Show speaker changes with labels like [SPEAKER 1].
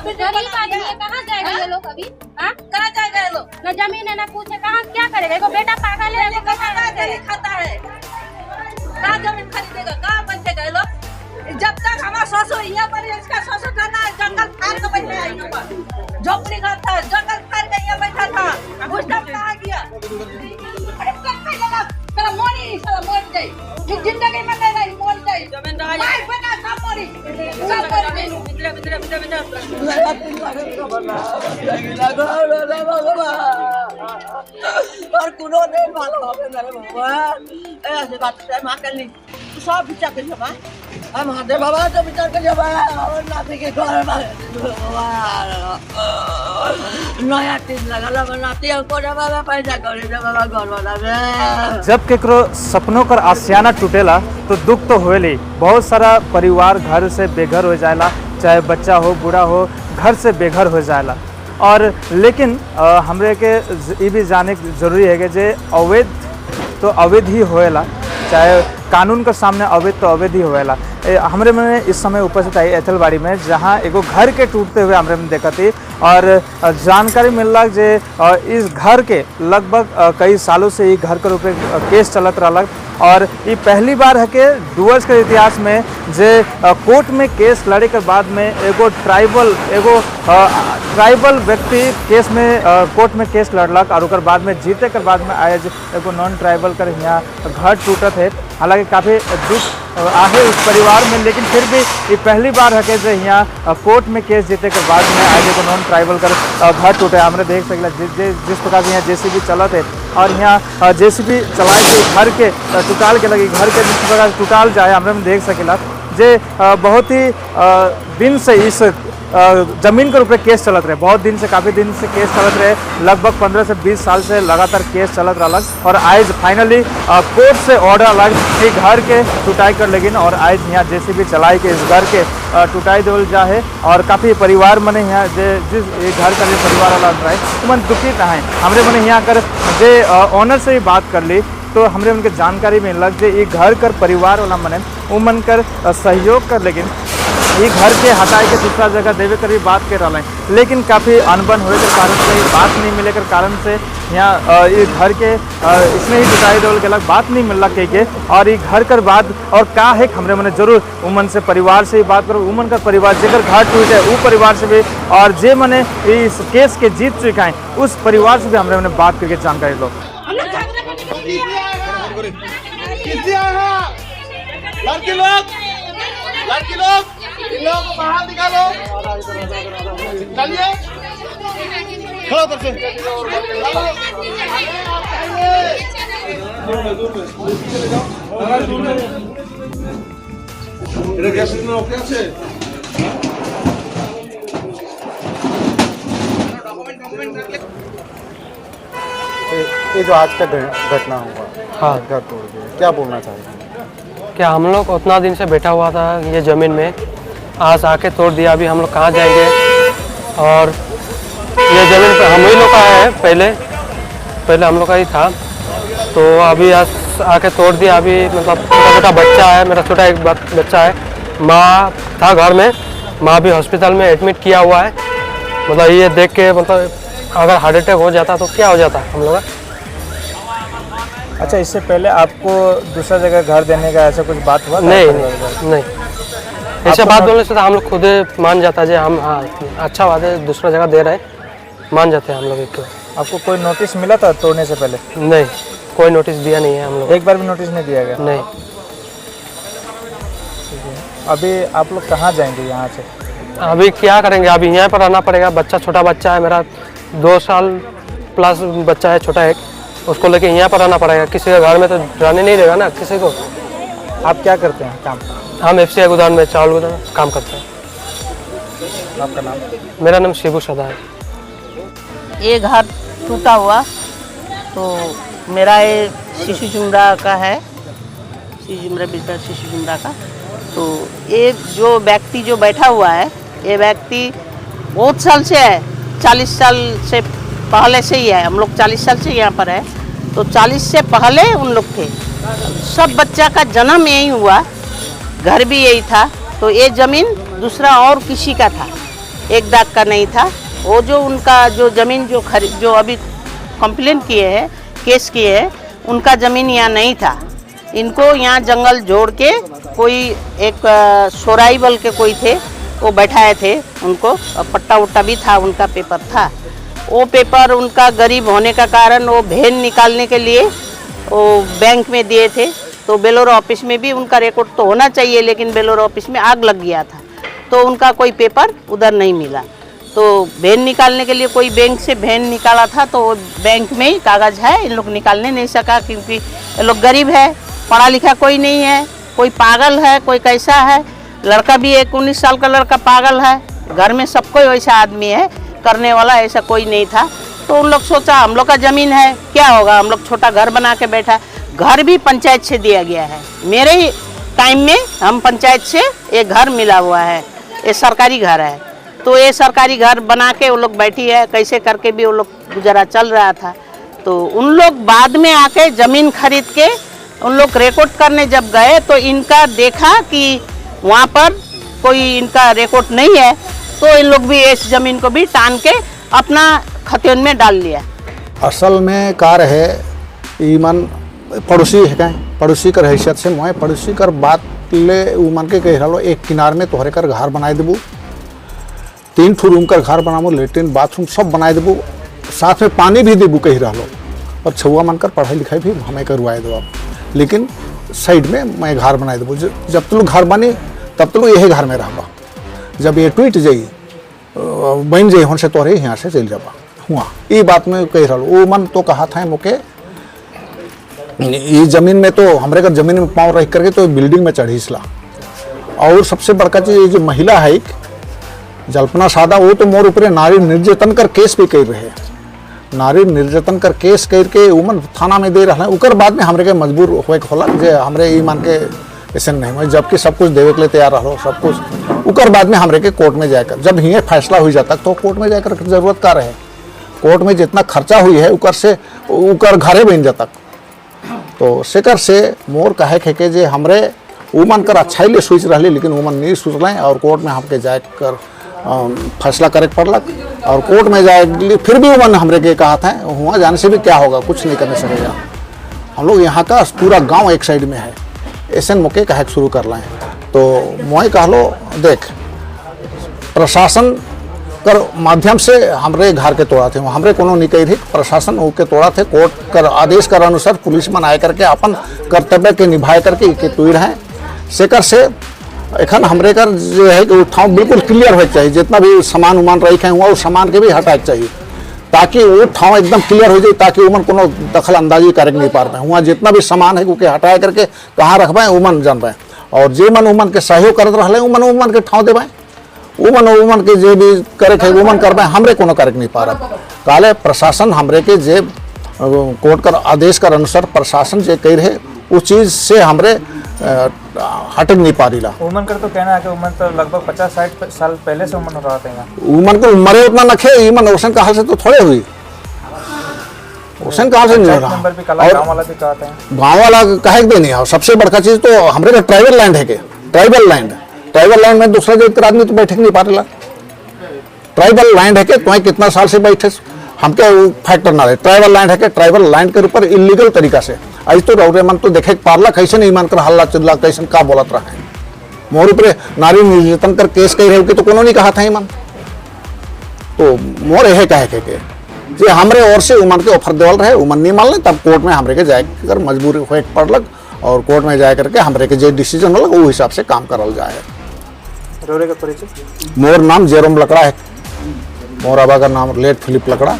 [SPEAKER 1] गरीब आदमी है, कहाँ जाएगा ये लोग अभी? हाँ?
[SPEAKER 2] कहाँ जाएगा ये लोग?
[SPEAKER 1] न जमीन है, न कुछ है, कहाँ क्या करेगा? एगो बेटा पागल है, एगो
[SPEAKER 2] कहाँ
[SPEAKER 1] कहाँ
[SPEAKER 2] जमीन खाता है? कहाँ जमीन खरीदेगा? कहाँ बैठेगा ये लोग? जब तक हमारा ससुर यहाँ पर है, इसका ससुर था ना, जंगल फाड़ के बैठा है यहाँ पर। झोपड़ी घर था, जंगल फाड़ के यहाँ बैठा था। उस टाइम कहाँ गया? अरे कहाँ लगा? साला मरी, साला मर जाए। फिर जिंदगी में नहीं रही, मर जाए। मार बना, सब मरी, सब मर जाए।
[SPEAKER 3] আর কোনো দিন ভালো হবে না রে ভগবান। এই আছে বাচ্চা মা কালী, সব বিচার করি মা। আমাদের বাবা তো বিচার করি বাবা। আমার নাতিকে ঘর ভগবান নয়া টিন লাগালো। আমার নাতি করে বাবা পয়সা করে দে বাবা, ঘর বানাবে।
[SPEAKER 4] जब केकरो सपनों कर आसियाना टूटेला तो दुख तो होएली। बहुत सारा परिवार घर से बेघर हो जाएला, चाहे बच्चा हो, बूढ़ा हो, घर से बेघर हो जाएला। और लेकिन हमरे के ई भी जाने के जरूरी है कि जे अवैध तो अवैध ही होएला, चाहे कानून के सामने अवैध तो अवैध ही होएला। हमरे में इस समय उपस्थित आई एथलबाड़ी में, जहाँ एगो घर के टूटते हुए हमरे में देखती और जानकारी मिलला जे इस घर के लगभग कई सालों से ई घर के रूपे केस चलत रहलक और ये पहली बार है कि डुअर्स के इतिहास में जे कोर्ट में केस लड़े के बाद में एगो ट्राइबल व्यक्ति केस में कोर्ट में केस लड़लक और ओकर बाद में जीते के बाद में आए एगो नॉन ट्राइबल कर यहाँ घर टूटत है। हालांकि काफ़ी दुख आहे उस परिवार में, लेकिन फिर भी ये पहली बार है कि जे यहाँ कोर्ट में केस जीते के बाद में आज एगो नॉन ट्राइबल कर घर टूटे। हमने देख सकला जिस प्रकार से यहाँ जेसीबी चलत है और यहाँ जेसीबी चलाए के घर के टुटाल के लगी। घर के जिस प्रकार से टुटाल जाए, हमने देख सकेला जे बहुत ही दिन से इस जमीन के ऊपर केस चलत रहे। बहुत दिन से, काफ़ी दिन से केस चलत रहे। लगभग 15 से 20 साल से लगातार केस चलत रहलक और आज फाइनली कोर्ट से ऑर्डर अलग कि घर के टुटाई कर लेकिन और आज यहाँ जेसीबी चलाई के इस घर के टुटाई देवल जा है। और काफ़ी परिवार मने यहाँ जे जिस ये घर का जो परिवार वाला रहे, वो मन दुखी है। हमरे मने यहाँ कर जे ऑनर से ही बात कर ली तो हमरे उनके जानकारी मिलक जे ये घर कर परिवार वाला मने उमन कर सहयोग कर, लेकिन ये घर के हटाए के दूसरा जगह देवे कर भी बात कर रहा है, लेकिन काफ़ी अनबन होने के कारण से, बात नहीं मिले के कारण से यहाँ ये घर के इसमें ही टुटाई देवल के बात नहीं मिलला के और ये घर कर बात और का है, हमरे मने जरूर उमन से परिवार से ही बात करो। उमन का परिवार जेकर घर टूटे वो परिवार से भी और जे मने इस केस के जीत चुका है उस परिवार से भी हमरे मने बात करके जानकारी लो।
[SPEAKER 5] किसी आए हैं? लड़की लोग, लड़की लोग, इन लोगों को बाहर निकालो। चलिए, खड़ा उधर से। चलो। अरे, दूर में। এটা গ্যাস ওকে আছে।
[SPEAKER 6] ये जो आज का घटना हुआ,
[SPEAKER 7] हाँ।
[SPEAKER 6] घर तोड़ गया, क्या बोलना चाहेंगे?
[SPEAKER 7] क्या हम लोग उतना दिन से बैठा हुआ था ये ज़मीन में, आज आके तोड़ दिया। अभी हम लोग कहाँ जाएंगे? और ये ज़मीन पे हम ही लोग का है, पहले पहले हम लोग का ही था, तो अभी आज आके तोड़ दिया। अभी मतलब छोटा छोटा बच्चा है मेरा, छोटा एक बच्चा है। माँ था घर में, माँ भी हॉस्पिटल में एडमिट किया हुआ है। मतलब ये देख के, मतलब अगर हार्ट अटैक हो जाता तो क्या हो जाता हम लोग का?
[SPEAKER 4] अच्छा, इससे पहले आपको दूसरा जगह घर देने का ऐसा कुछ बात हुआ था?
[SPEAKER 7] नहीं।
[SPEAKER 4] परिवार का?
[SPEAKER 7] नहीं, ऐसा बात बोलने से तो हम लोग खुद मान जाता है हम, हाँ, अच्छा बात है, दूसरा जगह दे रहे हैं, मान जाते हैं हम लोग एक।
[SPEAKER 4] आपको कोई नोटिस मिला था तोड़ने से पहले?
[SPEAKER 7] नहीं, कोई नोटिस दिया नहीं है हम लोग।
[SPEAKER 4] एक बार भी नोटिस नहीं दिया गया?
[SPEAKER 7] नहीं।
[SPEAKER 4] अभी आप लोग कहाँ जाएंगे यहाँ से?
[SPEAKER 7] अभी क्या करेंगे? अभी यहाँ पर रहना पड़ेगा। बच्चा, छोटा बच्चा है मेरा, 2 साल प्लस बच्चा है छोटा एक, उसको लेके यहाँ पर रहना पड़ेगा। किसी के घर में तो रहने नहीं देगा ना किसी को।
[SPEAKER 4] आप क्या करते हैं काम?
[SPEAKER 7] हम एफसीआई गोदाम में, चावल गोदाम में काम करते हैं।
[SPEAKER 4] आपका नाम?
[SPEAKER 7] मेरा नाम शिबू सदा है।
[SPEAKER 8] ये घर टूटा हुआ तो मेरा ये शिशु जुमरा का है, शिशु जुमरा बिस्तर, शिशु जुमरा का। तो ये जो व्यक्ति जो बैठा हुआ है, ये व्यक्ति बहुत साल से है, 40 साल से पहले से ही है। हम लोग 40 साल से यहाँ पर है, तो 40 से पहले उन लोग थे। सब बच्चा का जन्म यही हुआ, घर भी यही था। तो ये ज़मीन दूसरा और किसी का था। एक दाग का नहीं था। वो जो उनका जो ज़मीन जो खरीद जो अभी कंप्लेन किए हैं, केस किए हैं, उनका ज़मीन यहाँ नहीं था। इनको यहाँ जंगल जोड़ के कोई एक सोराई बल के कोई थे, वो बैठाए थे उनको। और पट्टा उट्टा भी था, उनका पेपर था। वो पेपर उनका गरीब होने का कारण वो भेन निकालने के लिए वो बैंक में दिए थे। तो बेलोर ऑफिस में भी उनका रिकॉर्ड तो होना चाहिए, लेकिन बेलोर ऑफिस में आग लग गया था, तो उनका कोई पेपर उधर नहीं मिला। तो भेन निकालने के लिए कोई बैंक से भेन निकाला था, तो वो बैंक में ही कागज़ है, इन लोग निकालने नहीं सका, क्योंकि ये लोग गरीब है, पढ़ा लिखा कोई नहीं है। कोई पागल है, कोई कैसा है। लड़का भी एक 19 साल का लड़का पागल है। घर में सब कोई वैसा आदमी है, करने वाला ऐसा कोई नहीं था। तो उन लोग सोचा, हम लोग का ज़मीन है, क्या होगा, हम लोग छोटा घर बना के बैठा। घर भी पंचायत से दिया गया है। मेरे ही टाइम में हम पंचायत से ये घर मिला हुआ है, ये सरकारी घर है। तो ये सरकारी घर बना के वो लोग बैठी है। कैसे करके भी वो लोग गुजारा चल रहा था। तो उन लोग बाद में आके ज़मीन खरीद के उन लोग रिकॉर्ड करने जब गए, तो इनका देखा कि वहाँ पर कोई इनका रिकॉर्ड नहीं है, तो इन लोग भी इस ज़मीन को भी टान के अपना खतियान में डाल लिया।
[SPEAKER 6] असल में का रहे, ई मन पड़ोसी है का, पड़ोसी कर हैसियत से मैं पड़ोसी कर बात ले उ मन के कह रहा, एक किनार में तोहरे कर घर बनाए देबू, तीन ठो रूम कर घर बनाबो, लेट्रिन बाथरूम सब बनाए देबू, साथ में पानी भी देबू कह रहा। और छुआ मन कर पढ़ाई लिखाई भी हमें करवाए दो, लेकिन साइड में मैं घर बनाए देबू। जब तो घर बनी तब तो यही घर में रहबा। जब ये टूट जाई, बन जाई होन से तोहरे यहाँ से चल जाबा हुआ। ये बात में कह रहा। वो मन तो कहा था मोके, ये जमीन में तो हमरे का जमीन में पाँव रख करके तो बिल्डिंग में चढ़ी इसला। और सबसे बड़का चीज, ये जो महिला है एक जल्पना सादा, वो तो मोर ऊपर नारी निर्यातन कर केस भी कर रहे। नारी निर्यातन कर केस करके उमन थाना में दे रहा है। उकर बाद में हमरे के मजबूर होए के होला जे हमरे ई मान के ऐसे नहीं हुआ, जबकि सब कुछ देवे के लिए तैयार रहो सब कुछ। उकर बाद में हमरे के कोर्ट में जाकर जब ये फैसला हो जाता तो कोर्ट में जाकर जरूरत का रहे? कोर्ट में जितना खर्चा हुई है, उकर से उकर घरे बन जाता। तो सेकर से मोर कहे के जे हमरे उमन कर अच्छाई ले सोच रही, लेकिन उमन नहीं सोच और कोर्ट में हमके जाए कर फैसला करे के पड़लक। और कोर्ट में जाए के लिए फिर भी उमन हमरे के कहा था, वहाँ जाने से भी क्या होगा, कुछ नहीं करने सकेगा। हम लोग यहाँ का पूरा गांव एक साइड में है, ऐसे मौके कहे के शुरू कर लाए। तो मोए कहलो, देख, प्रशासन कर माध्यम से हमरे घर के तोड़ा थे, हमरे कोनो नहीं कही रही, प्रशासन ओके तोड़ा थे। कोर्ट कर आदेश कर अनुसार पुलिस मन आए करके अपन कर्तव्य के निभाए करके के तोड़ हैं। सेकर से एखन हमरे कर जो है कि ठाव बिल्कुल क्लियर होके चाहिए। जितना भी सामान उमान रखे हुआ, उस सामान के भी हटाए के चाहिए, ताकि वो ठाव एकदम क्लियर हो जाए, ताकि उमन कोनो दखल अंदाजी करे नहीं पार पाए। वहाँ जितना भी सामान है, ओके हटाए करके कहाँ रखबाएं, उमन जान पाए। और जे मन उमन के सहयोग करत रहले, उमन उमन के ठाव देबाएं। उमन उमन के जे भी करे के उमन करबाएं, हमरे कोनो करे के नहीं पारब। काले प्रशासन हमरे के जे कोर्ट कर आदेश कर अनुसार प्रशासन जे कह रहे, उस चीज से हमरे हटक नहीं पारीला।
[SPEAKER 4] उमन कर तो कहना है कि उमन तो लगभग 50-60 साल पहले से उमन रहते हैं।
[SPEAKER 6] उमन को उम्र उतना नखे, ईमन ओसन कहा से तो थोड़े हुई, ओसन कहा से नहीं हो
[SPEAKER 4] पंचायत
[SPEAKER 6] रहा।
[SPEAKER 4] मेंबर भी कला
[SPEAKER 6] और
[SPEAKER 4] गांव वाला भी कहते हैं।
[SPEAKER 6] गांव वाला कहे के नहीं। और सबसे बड़का चीज तो हमरे का ट्राइबल लैंड है के ट्राइबल लैंड, ट्राइबल लैंड में दूसरा जगह के आदमी तो बैठे नहीं पारेला। ट्राइबल लैंड है के तुम्हें कितना साल से बैठे, हमके वो फैक्टर ना रहे। ट्राइबल लैंड है के ट्राइबल लैंड के ऊपर इलीगल तरीका से आज तो रौरे मन तो देखे के पारला, कैसे नहीं मान कर हल्ला चिल्ला, कैसे का बोलत रहा है। मोर ऊपर नारी निर्यातन कर केस कही रहे के तो कोनो नहीं कहा था ईमान। तो मोर यह कहे के जे हमरे ओर से उमन के ऑफर देवल रहे, उमन नहीं मानले, तब कोर्ट में हमरे के जाए कर मजबूरी होए के पड़लक। और कोर्ट में जाए करके हमरे के जे डिसीजन होलक, वो हिसाब से काम करल जाए।
[SPEAKER 4] रौरे का परिचय?
[SPEAKER 6] मोर नाम जेरोम लकड़ा है। मोर अबा का नाम लेट फिलिप लकड़ा।